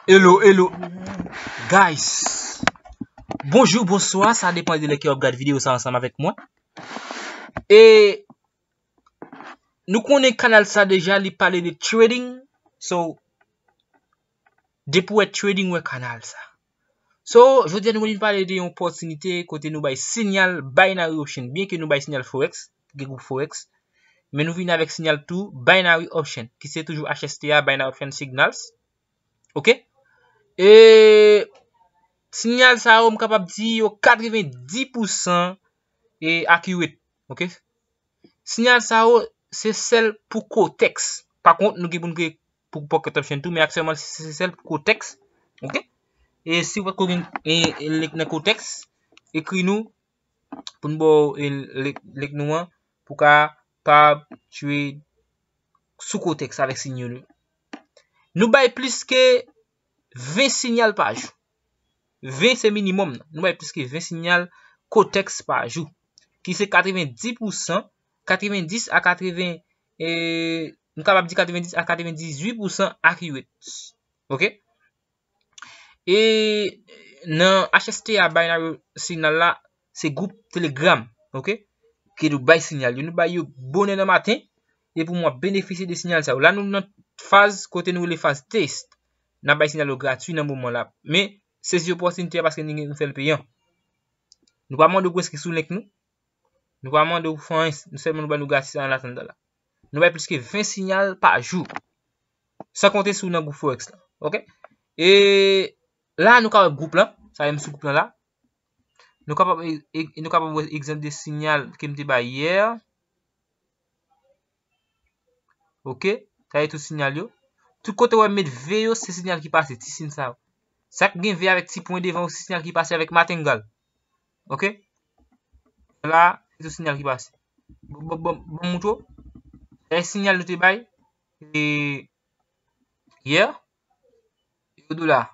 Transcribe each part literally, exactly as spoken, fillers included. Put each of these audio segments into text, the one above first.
Hello, hello. Guys. Bonjou, bonswa, sa depann de lè ke w ap gade videyo sa ansanm avèk mwen. E nou konnen kanal sa deja, li pale de trading. So, depi w wè trading, w wè kanal sa. So, jodi a nou vin pale de yon opòtinite kote nou bay sinyal binary option. Byen ke nou bay sinyal forex, gen gwoup forex, men nou vin avèk sinyal tou binary option, ki se toujou H S T a, binary option signals. Oke? E sinyal sa yo, m kapab di yo katrevendis pousan e accurate. Oke? Sinyal sa yo, se sèl pou Kotex. Pa kont, nou gen pou n kreye pou Pocket Option tou, men aktyèlman, se sèl pou Kotex. Oke? E si w potko gen e, e, link nan Kotex, ekri nou pou n ba w e, link, link nou an pou kapab trade sou Kotex avèk sinyal yo. Nou bay plis ke ven sinyal pa jou. Ven se minimòm nan. Nou bay plis ke ven sinyal Kotex pa jou, ki se katrevendis pousan, katrevendis a katreven, e, nou kapab di katrevendis a katrevendizuit pousan accurate. Oke? E nan H S T a binary signal la, se gwoup Telegram, oke? Ke nou bay sinyal yo. Nou bay yo bonè nan maten, epi w ap benefisye de sinyal sa yo. La nou nan faz kote nou rele faz test. N ap bay sinyal yo gratui nan moman la. Men, sezi opòtinite a paske nou, nou fè l peyan. Nou pa mande w pou enskri sou link nou. Nou pa mande w fè anyen, nou sèlman nou ba nou gratis an atandan la. Nou bay plis ke ven sinyal pa jou. San konte si w nan gwoup forex la. Oke? E la nou ka wè gwoup lan, sa menm sou gwoup lan la. Nou kapab e, e, nou kapab wè egzanp de sinyal ke m te bay yè. Oke? Sa e tout sinyal yo. Tout kote w wè m met V yo, se sinyal ki pase, ti siy sa yo. Sa k gen V avèk ti pwen devan yo, se sinyal ki pase avèk matengal. Oke? La, se tout sinyal ki pase. Bon, bon, bon, bon, moutre w. Sa e sinyal nou te bay. E, yè. E yo dola.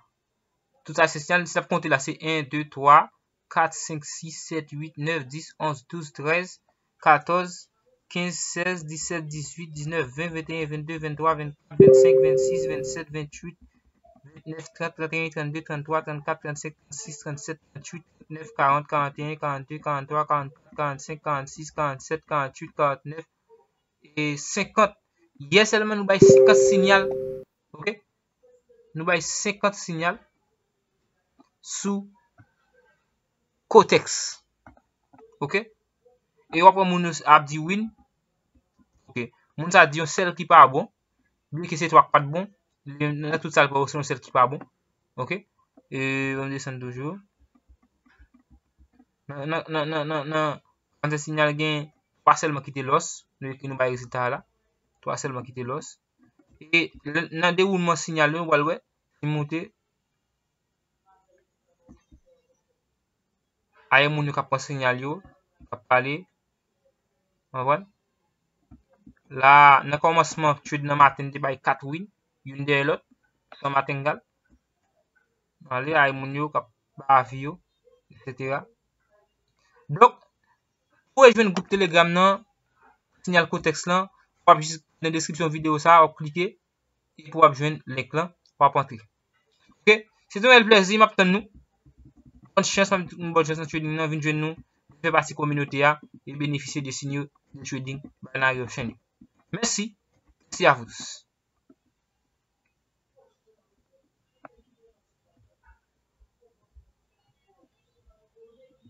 Tout sa se sinyal, si n ap konte la, se en, de, twa, kat, senk, sis, sèt, uit, nèf, dis, onz, douz, trèz, katòz, kenz, sèz, disèt, dizuit, diznèf, ven, venteyen, vennde, venntwa, vennkat, vennsenk, vennsis, vennsèt, vennuit, vennèf, trant, tranteyen, trannde, tranntwa, trannkat, trannsenk, trannsis, trannsèt, trannuit, trannèf, karant, karanteyen, karannde, karanntwa, karannkat, karannsenk, karannsis, karannsèt, karannuit, karantnèf, e senkant. Yè sèlman nou bay senkant sinyal. Oke? Nou bay senkant sinyal sou Kotex. Oke? E w ap wè moun yo ap di win. Oke. Moun sa di yon sèl ki pa bon. Byen ke se twa k pa t bon. Li, nan tout sa l pa bon, se yon sèl ki pa bon. Oke? E, ann desann toujou. Nan, nan, nan, nan, nan, nan, nan sinyal gen twa sèlman ki te loss. Nou, nou bay rezilta a la. Twa sèlman ki te loss. E lè, nan dewoulman sinyal yo, nou pral wè, li moute. Ayen moun yo k ap pran sinyal yo, k ap pale. Konprann? La, nan kòmansman trade nan maten, te bay kat win, youn dèyè lòt, nan maten gal. Ale, ayen moun yo k ap ba avi yo, etsetera. Donk, pou w jwenn gwoup Telegram nan, sinyal Kotex lan, w ap jis nan deskripsyon videyo sa a, w ap klike, epi w ap jwenn link lan, w ap antre. Oke? Se te yon reyèl plèzi, m ap tann nou. Bòn chans, m ap di tout moun bòn chans nan trading nan, vin jwenn nou, vin fè pati kominote a, e benefisye de sinyal de trading binary option yo. Mèsi. Mèsi a vous tous.